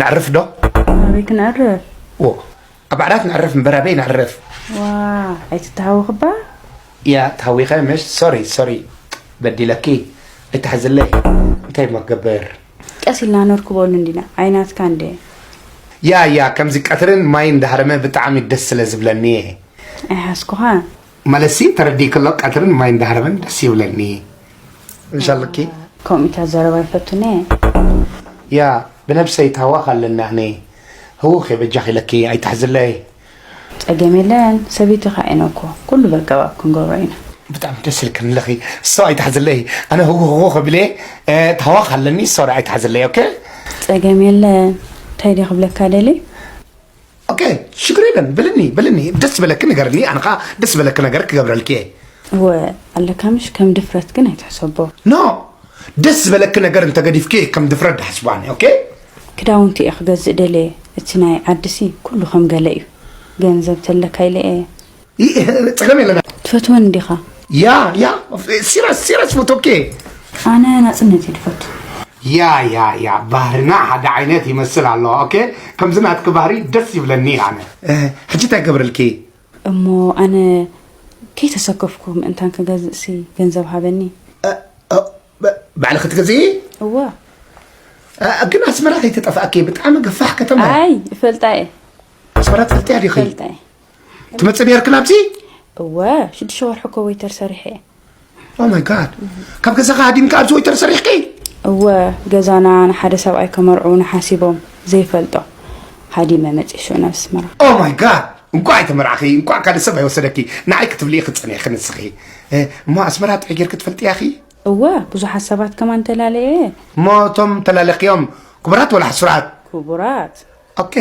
ነዕርፍ ዶ? ኣበይ ክንዕርፍ? ዎ ኣብ ዓራት ነዕርፍ እምበር ኣበይ ነዕርፍ? ዋ ኣይትተሃወኽባ። ያ ተሃዊኸ ምሽ ሶሪ ሶሪ በዲለኪ ኣይትሓዝለይ። እንታይ እሞ ክገብር? ቀስ ኢልና ነርክበሉ እንዲና ኣይናትካ እንደ። ያ ያ ከምዚ ቀትርን ማይ እንዳሃረመ ብጣዕሚ ደስ ስለ ዝብለኒ እየ። ኣይሓዝኩኻ። መለሲ ተረዲእክሎ ቀትርን ማይ እንዳሃረመን ደስ ይብለኒ። ምሻለኪ። ከምኡታት ዘረባ ይፈቱኒ። ያ ብነብሰይ ታዋኽ ኣለኒ ኣነ። ህውኽ እየ በጃኺ ኢለኪ ኣይትሕዝለይ። ጸገም የለን ሰበይትኻ እየን እኮ ኩሉ በገባብ ክንገብሮ ኢና። ብጣዕሚ ደስ ኢልክኒ ኣለኺ። እሶ ኣይትሕዝለይ ኣነ ህውኽ ህውኽ እብል እየ። ታዋኽ ኣለኒ እሶ ኣይትሕዝለይ ኦኬ። ጸገም የለን እንታይ ድየ ክብለካ ደልየ። ኦኬ ሽግር የለን ብልኒ ብልኒ ደስ ዝበለኪ ንገርኒ ኣነ ከዓ ደስ ዝበለኪ ነገር ክገብረልኪ እየ። እወ ኣለካ ምሽ ከም ድፍረት ግን ኣይትሕሰቦ። No ደስ ዝበለኪ ነገር እንተገዲፍኪ ከም ድፍረት ድሓስቦ ኣነ ኦኬ። ክዳውንቲ እየ ክገዝእ ደልየ እቲ ናይ ዓድሲ ኩሉ ከም ገለ እዩ ገንዘብ ተለካ ኢለ እየ። ጸገም የለን። ትፈትወኒ ዲኻ? ያ ያ serious serious ፎቶኪ። ኣነ ናጽነት እየ ድፈቱ። ያ ያ ያ ባህርና ሓደ ዓይነት ይመስል ኣሎ። ኦኬ ከምዚ ናትኪ ባህሪ ደስ ይብለኒ ኣነ። ሕጂ እንታይ ገብረልኪ? እሞ ኣነ ከይተሰከፍኩ ምእንታን ክገዝእሲ ገንዘብ ሃበኒ። ባዕልኺ ትገዝኢ? እወ። ግን ኣስመራ ከይተጠፍኣኪ ብጣዕሚ ገፋሕ ከተማ። ኣይ እፈልጣ እየ። ኣስመራ ትፈልጥያ ዲኺ? እፈልጣ እየ። ትመጽእ ነርክ ናብዚ? እወ፣ ሽዱሽተ ወርሒ እኮ ዌይተር ሰሪሐ እየ። Oh my God። ካብ ገዛኻ ሃዲምካ ኣብዚ ዌይተር ሰሪሕኪ? እወ፣ ገዛና ንሓደ ሰብኣይ ከመርዕዉና ሓሲቦም ዘይፈልጦ ሃዲመ መጽየ ሽዑ ናብ ኣስመራ። Oh my God። እንቋዕ ኣይተመርዓኺ፣ እንቋዕ ካልእ ሰብ ኣይወሰደኪ። ንዓይ ክትብሊ ኢኺ ጸኒሕኺ ንስኺ። እሞ ኣስመራ ጥዑይ ጌርኪ ትፈልጥያ ኢኺ? እወ፣ ብዙሓት ሰባት ከማን ተላለየ እየ። እሞ እቶም ተላለኽዮም ክቡራት ወላ ሕሱራት? ክቡራት። ኦኬ፣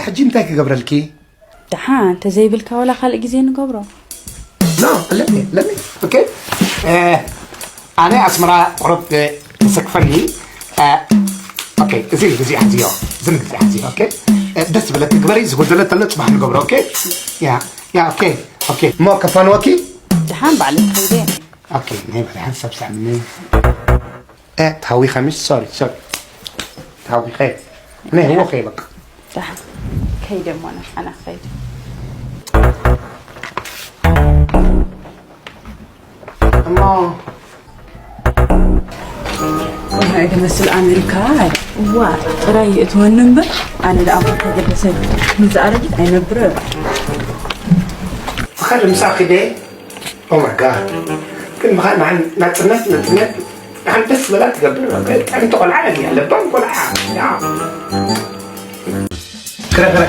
ሕጂ እንታይ ክገብረልኪ? ደሓን ተዘይብልካ ዋላ ካልእ ግዜ ንገብሮ። No, let me, let me. Okay. ኣነ ኣስመራ ቁሩብ ተሰክፈኒ። ኦኬ፣ እዚ ግዜ ሓዝዮ፣ እዚ ግዜ ሓዝዮ። ኦኬ፣ ደስ ዝበለኪ ግበሪ፣ ዝጎደለ ተሎ ጽባሕ ንገብሮ። ኦኬ፣ ያ ያ፣ ኦኬ ኦኬ። እሞ ከፋንወኪ? ደሓን ባዕለይ ክኸይደ። ኦኬ፣ ናይ ባዕለይ ሓንሳብ ሳዕምኒ። እ፣ ተሃዊኸ ምሽ? ሶሪ፣ ሶሪ። ተሃዊኸ። ናይ ህወኸ በቃ። ደሓን ከይደ እሞ ኣነ፣ ኣነ ክኸይድ። እሞ ቆልዓ እዩ ዝመስል ኣሜሪካ። እዋ ጥራይ ይእትወኒ እምበር ኣነ ደኣ እኮ ተገደሰ። ንዝኣረጊት ኣይነብር። ብኸደ ምሳኺ ደ Oh my God። ግን ብኻ ንዓን ናጽነት ናጽነት ንዓን ደስ ዝበላ ትገብር። ጥዕምቲ ቆልዓ እያ፣ ለባም ቆልዓ። ያ። ክረ ክረ።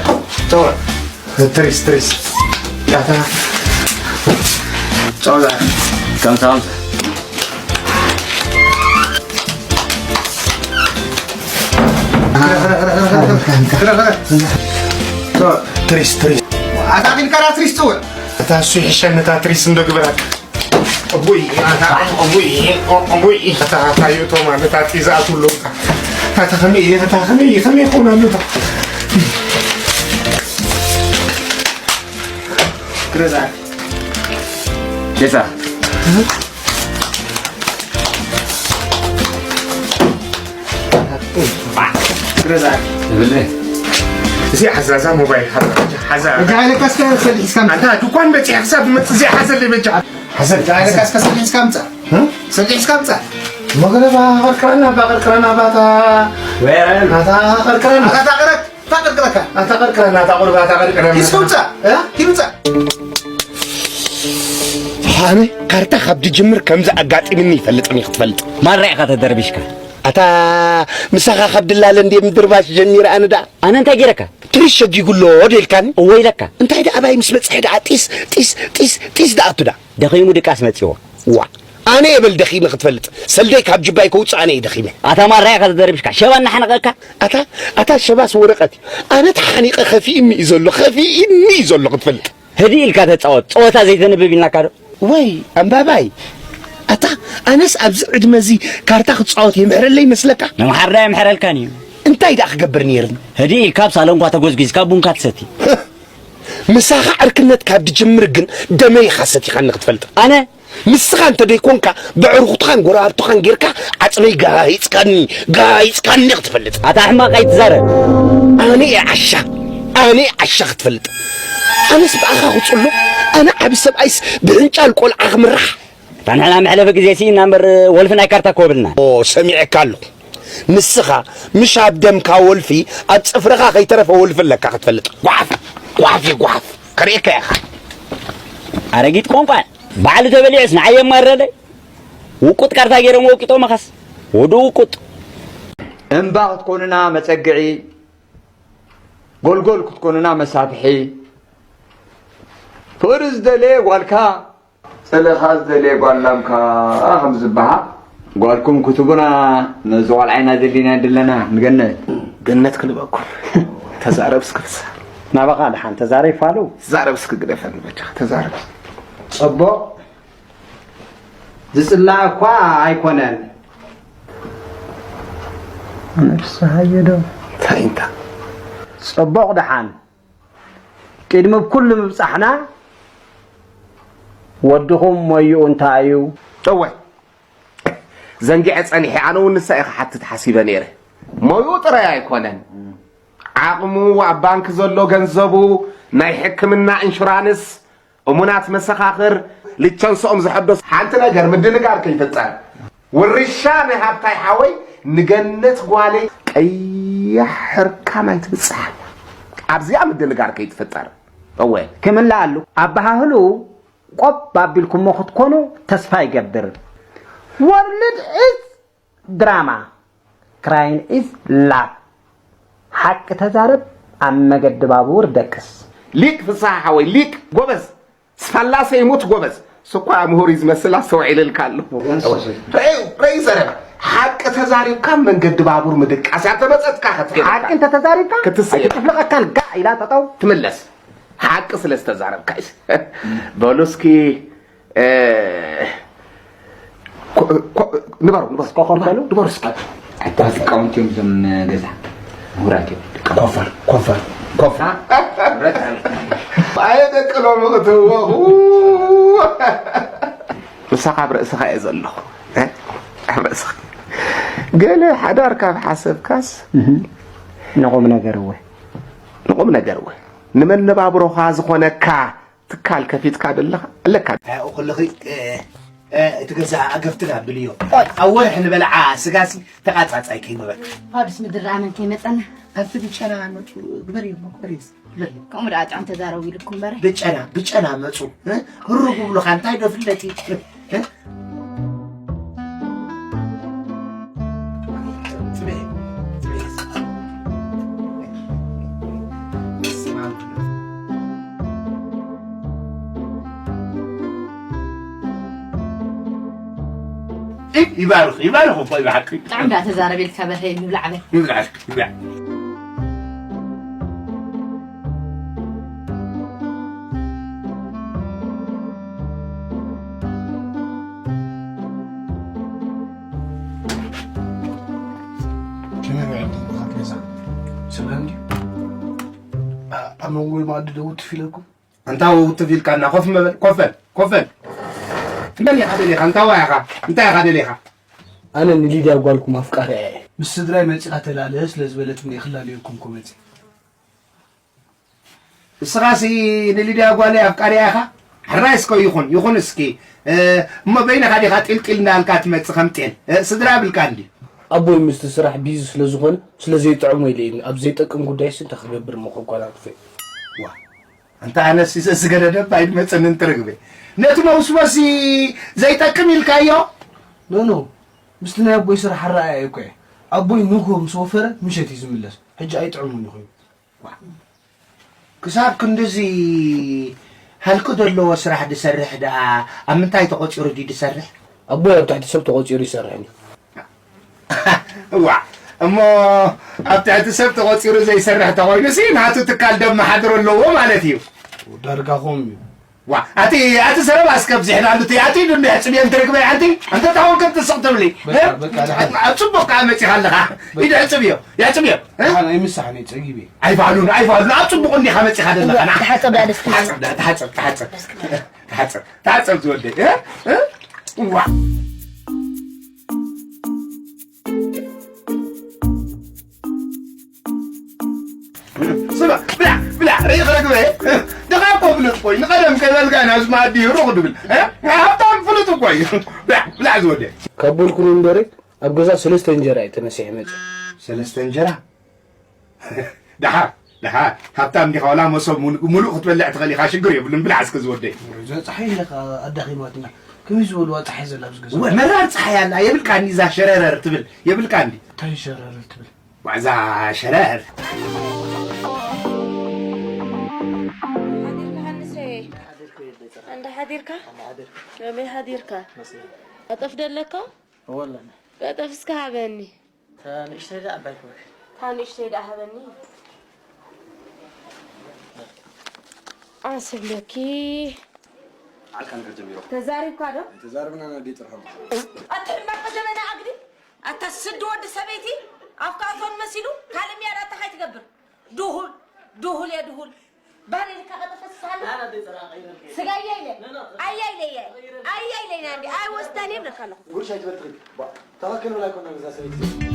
ጸወ። ትሪስ ትሪስ። ያታ። ጸወ። ከምሳም። ክረ ክረ። ጸወ። ትሪስ ትሪስ። ኣታ ኺልካ ትሪስ ጸወ። እታ እሱ ይሕሸኒ እታ ትሪስ እንዶ ግበራካ። እቡይ ኣታ እቡይ እቡይ እታ ታዩቶ ማለት ኣቲ ዝኣትውሉ እታ ከመይ እየ እታ ከመይ እየ ከመይ ይኸውን ኣሎ እታ ግረዛ ጌታ እዚ ሓዛዛ ሞባይል ሓዛ ሓዛ እዛ ኢለካ እስከ ሰሊሕ እስካ ኣንታ ድኳን በፂሐ ክሳብ ዝመፅእ እዚ ሓዘለይ በጃ ሓዘ እዛ ኢለካ እስከ ሰሊሕ እስካ ምፃ ሰሊሕ እስካ ምፃ መገረባ ቀርቅረና ባ ቀርቅረና ባታ ኣታ ቀርቅረና ኣታ ቀረክ ታቀርቅረካ ኣታ ቀርቅረና ኣታ ቁርባ ኣታ ቀርቅረና እስከ ምፃ እ? ይምፃ ኣነ ካርታ ካብ ድጅምር ከምዚ ኣጋጢምኒ ይፈልጥን እዩ ክትፈልጥ ማራ ኢኻ ተደርቢሽካ ኣታ ምሳኻ ካብ ድላለ እንደ ምድርባሽ ጀሚረ ኣነ ደኣ ኣነ እንታይ ገይረካ ትሪሽ ሸጊጉ ኣሎ ዶ ኢልካኒ እወ ኢለካ እንታይ ደኣ ኣባይ ምስ በጽሐ ደኣ ጢስ ጢስ ጢስ ጢስ ደኣቱ ደኣ ደኺሙ ድቃስ መጺዎ ዋ ኣነ እየ በል ደኺመ ክትፈልጥ ሰልደይ ካብ ጅባይ ከውጽእ ኣነ እየ ደኺመ ኣታ ማራ ኢኻ ተደርቢሽካ ሸባ እናሓነቐካ ኣታ ኣታ ሸባስ ወረቐት እዩ ኣነ ተሓኒቐ ከፊእኒ እዩ ዘሎ ከፊእኒ እዩ ዘሎ ክትፈልጥ ህድእ ኢልካ ተጻወት። ጸወታ ዘይተንብብ ኢልናካ ዶ? ወይ ኣንባባይ ኣታ ኣነስ ኣብዚ ዕድመ እዚ ካርታ ክጻወት የምሕረለይ ይመስለካ? ምምሓር ዶ ኣየምሕረልካን እዩ። እንታይ ደኣ ክገብር ነይርኒ? ህድእ ኢልካ ኣብ ሳሎንኳ ተጎዝጒዝካ ቡንካ ትሰቲ። ምሳኻ ዕርክነት ካብ ድጅምር ግን ደመይ ኢኻ ሰቲኻኒ ክትፈልጥ። ኣነ ንስኻ እንተ ደይኮንካ፣ ብዕሩኽትኻን ጎረባብትኻን ጌርካ ዓጽመይ ጋይጽካኒ፣ ጋይጽካኒ ክትፈልጥ። ኣታ ሕማቕ ኣይትዛረብ። ኣነ እየ ዓሻ፣ ኣነ እየ ዓሻ ክትፈልጥ። ኣነስ ብኣኻ ክጽሎ፣ ኣነ ዓቢ ሰብኣይስ ብዕንጫል ቆልዓ ክምራሕ። እታ ንሕና መሕለፊ ግዜ ስኢና እምበር፣ ወልፊ ናይ ካርታ እኮ የብልናን። ኦ፣ ሰሚዐካ ኣለኹ። ንስኻ ምሽ ኣብ ደምካ ወልፊ፣ ኣብ ጽፍርኻ ከይተረፈ ወልፊ ኣለካ ክትፈልጥ። ጓሓፍ፣ ጓሓፍ፣ ጓሓፍ። ከርእየካ ኢኻ። ኣረጊት ቆንቋን፣ ባዕሉ ተበሊዑስ ንዓይ የማርረለይ። ውቁጥ ካርታ ገይሮም ወቂጦም ኻስ። ወዲ ውቁጥ። እምባ ክትኮኑና መጸግዒ፣ ጎልጎል ክትኮኑና መሳፍሒ። ፍቕሪ ዝደለየ ጓልካ፣ ጸለኻ ዝደለየ ጓል ላምካ ከም ዝበሃል፣ ጓልኩም ክትቡና ነዚ ቆልዓ ኢና ደሊና ደለና ንገነት። ገነት ክንበኩም። ተዛረብ እስኪ ፍስሃ። ናባኻ ደሓን ተዛረብ ፋሉ። ተዛረብ እስኪ ግደፈኒ በጃኻ፣ ተዛረብ። ጽቡቕ ዝጽላእ እኳ ኣይኮነን። ንስሃዮ ዶ? እንታይ እንታ? ጽቡቕ ደሓን። ቅድሚ ኩሉ ምብጻሕና ወድኹም ሞይኡ እንታይ እዩ? እወ፣ ዘንጊዐ ጸኒሐ፣ ኣነ እውን ንሳ እየ ክሓትት ሓሲበ ነይረ። ሞይኡ ጥራይ ኣይኮነን። ዓቕሙ፣ ኣብ ባንክ ዘሎ ገንዘቡ፣ ናይ ሕክምና ኢንሹራንስ፣ እሙናት መሰኻኽር፣ ልቸንስኦም ዝሐደሱ። ሓንቲ ነገር ምድንጋር ከይፍጠር። ውርሻ ናይ ሃብታይ ሓወይ ንገነት ጓለይ ቀያሕ ሕርካም ኣይትብጽሕ ኣላ። ኣብዚኣ ምድንጋር ከይትፍጠር። እወ። ክምልኣሉ ኣበሃህልኡ ቆብ ኣቢልኩሞ ክትኮኑ ተስፋ ይገብር። ወርልድ ዒዝ ድራማ፣ ክራይን ኢዝ ላቭ። ሓቂ ተዛረብ፣ ኣብ መገዲ ባቡር ደቅስ። ሊቅ ፍስሃ ሓወይ፣ ሊቅ፣ ጎበዝ። ስፋላሰ ይሙት ጎበዝ። ስኳ ምሁር እዩ ዝመስል፣ ኣስተውዒለልካ ኣለኹ። ወገን ሱሰይ። ረእዩ፣ ረእዩ ዘረባ። ሓቂ ተዛሪብካ መንገዲ ባቡር ምድቃስ እያ። ተመጸጥካ ክትገበካ። ሓቂ እንተ ተዛሪብካ ክትስእ። ኣይትጭፍልቐካን፣ ጋዕ ኢላ ጠጠው። ትምለስ። ሓቂ ስለ ዝተዛረብካ እዩ። በሉ እስኪ፣ እ፣ ኮ-፣ ኮ-፣ ንበሩ፣ ንበሩ። እስከ ኮፍ በሉ። ንበሩ እስኪ። ኣታ ሊቃውንቲ እዮም እዞም ገዛ። ምሁራት እዮም። ኮፍ በሉ፣ ኮፍ በሉ፣ ኮፍ በሉ። ኣየ ደቂ ሎሚ ክትህወኹ። ምሳኻ ኣብ ርእስኻ እየ ዘለኹ። እ? ኣብ ርእስኻ። ገለ ሓዳር ካብ ሓሰብካስ። እህ። ንቁም ነገር እወ። ንቁም ነገር እወ። ንመነባብሮኻ ዝኾነካ ትካል ከፊትካ ደለኻ ኣለካ። ኣይ፣ ኩልኺ፣ እ፣ እ፣ እቲ ገዛ ኣገፍትን ኣብልዮ። ኣብ ወርሒ ንበልዓ ስጋሲ ተቓጻጻይ ከይበልካ። ፋዱስ ምድሪ ኣመን ከይመጸና። ኣብቲ ብጨና መጹ ግበርዮ፣ ግበርዮ፣ ግበርዮ። ከምኡ ደኣ ጥዑም ተዛረቡ ኢልኩም በረ። ብጨና፣ ብጨና መጹ፣ እ? ህሩግ ብሉኻ፣ እንታይ ዶ ፍለጢ? እ? ይባርኽ፣ ይባርኽ እኮ እዩ ብሓቂ። ብጣዕሚ ደኣ ተዛረብ ኢልካ በርሀ፣ ንብላዕ በል። ንብላዕ፣ ንብላዕ። ከመይ ውዒልኩም ብኻት ገዛ? ሰላም ድዩ? ኣ-፣ ኣብ መንጎ መኣዲ ደው ትፍ ኢለኩም? ኣንታ ውትፍ ኢልካና፣ ኮፍ መበል፣ ኮፍ በል፣ ኮፍ በል። መን ኢኻ ደሊኻ? እንታይ ኢኻ? እንታይ ኢኻ ደሊኻ? ኣነ ንሊድያ ጓልኩም ኣፍቃሪኣ እየ። ምስ ስድራይ መጺኻ ተላለ ስለ ዝበለትኒ እየ ክላለየኩም እኮ መጺእ። ንስኻሲ ንሊድያ ጓለይ ኣፍቃሪኣ ኢኻ? ሕራይ እስከ ይኹን፣ ይኹን እስኪ። እ፣ እሞ በይንኻ ዲኻ ጢልጢል እንዳበልካ ትመጽእ ከም ጤል? እ፣ ስድራ የብልካን ድዩ? ኣቦይ ምስቲ ስራሕ ቢዚ ስለ ዝኾነ፣ ስለ ዘይጥዕሞ ኢለ እየ። ኣብ ዘይጠቅም ጉዳይሲ እንታይ ክገብር እሞ ከጓናጽፎ እየ። ዋ፣ ኣንታ ኣነስ ዘስገደደብ ኣይመጸንን ትርግበ። ነቲ መውስወሲ ዘይጠቅም ኢልካዮ? ኖ፣ ኖ። ምስቲ ናይ ኣቦይ ስራሕ ኣረኣእያ እኮ እየ። ኣቦይ ንግሆ ምስ ወፈረ ምሸት እዩ ዝምለስ። ሕጂ ኣይጥዕሙን እዩ ኮይኑ። ዋ። ክሳብ ክንድዚ ሃልኪ ዘለዎ ስራሕ ዝሰርሕ ደኣ ኣብ ምንታይ ተቖጺሩ ድዩ ዝሰርሕ? ኣቦይ ኣብ ትሕቲ ሰብ ተቖጺሩ ይሰርሕ እዩ። እዋ፣ እሞ ኣብ ትሕቲ ሰብ ተቖጺሩ ዘይሰርሕ ተኾይኑሲ ናቱ ትካል ደብ መሓድሮ ኣለዎ ማለት እዩ። ዳርጋ ኾም እዩ። ዋ፣ ኣቲ፣ ኣቲ ዘረባ እስከ ኣብዚሕናሉ እቲ፣ ኣቲ ኢሉ እንዲሕ ጽብየን ትርግበ፣ ኣንቲ፣ ኣንተ ታውን ከም ትስቕ ትብሊ። በቃ፣ እ? በቃ፣ ደሓን። ኣብ ጽቡቕ ከኣ መጺኻ ኣለኻ። በቃ። ኢድ ኣዕጽብዮ፣ የዕጽብዮ። እ? ደሓን፣ ኣይምሳሕን እየ፣ ጸጊበ። ኣይፋሉን፣ ኣይፋሉን፣ ኣብ ጽቡቕ እንዲኻ መጺኻ ዘለኻ። ንዓ። ተሓጸብ ደኣ ደስ ክብል። ተሓጸብ ደኣ፣ ተሓጸብ፣ ተሓጸብ። ተሓጸብ፣ ተሓጸብ ዝወደይ። እ? እ? ዋ! ስማ፣ ብላ፣ ብላ፣ ርኢኺ ረግበ? ደኻ እኮ ፍሉጥ እኮ እዩ። ንቐደም ከይበልካ ናዝ መኣዲ ሩቕ ድብል። እ? ሃብታም ፍሉጥ እኮ እዩ። ብላ፣ ብላ ዝወደ። ካብ በልኩ እምበሪ ኣብ ገዛ ሰለስተ እንጀራ እዩ ተነሲሑ መፂኡ። ሰለስተ እንጀራ? ደሓር፣ ደሓር። ሃብታም ዲኻ ዋላ መሶብ ሙሉ-፣ ሙሉእ ክትበልዕ ትኽእል ኢኻ፣ ሽግር የብሉን። ብላዕ እስከ ዝወደይ። እዛ ፀሓይ ኢለኻ ኣዳኺማትና። ከመይ ዝበልዋ ፀሓይ ዘላ ኣብዚ ገዛ? እወ፣ መራር ፀሓይ ኣላ። የብልካ እንዲ እዛ ሸረረር ትብል። የብልካ እንዲ። እንታይ ሸረረር ትብል? ዋዛ ሸረር። ሓዲርካ ሃንሰይ? እንዳ ሓዲርካ? ከመይ ሓዲርካ? ቀጠፍ ደለካ? ወላ። ቀጠፍ እስከ ሃበኒ። እታ ንእሽተይ ደኣ ዓባይ ክበል። እታ ንእሽተይ ደኣ ሃበኒ። ኣሰለኪ። ዓልካ ነገር ጀሚሮ። ተዛሪብካ ዶ? ተዛርብና ና ደይ ጥርሖም። ኣታ ሕማቅ ጀበና ኣግዲ። ኣታ ስዲ ወዲ ሰበይቲ። ኣፍካ እቶን መሲሉ ካልእ ሚያድ ኣታ ካይ ትገብር። ድሁል፣ ድሁል እየ ድሁል። ባል ኢልካ ቀጠፈ ስሳለ። ኣና ደይ ጥራ ቀይረልከ። ስጋ እየ ኢለ። ኖ፣ ኖ። ኣየ ኢለ እየ። ኣየ ኢለ ኢና እንዲ። ኣይ ወስዳን እየ ብለካ ኣለኹ። ጉድ ሻይ ትበል ትኽእል። ባ፣ ተኸክል ብላ ኣይኮና ነዛ ሰበይቲ።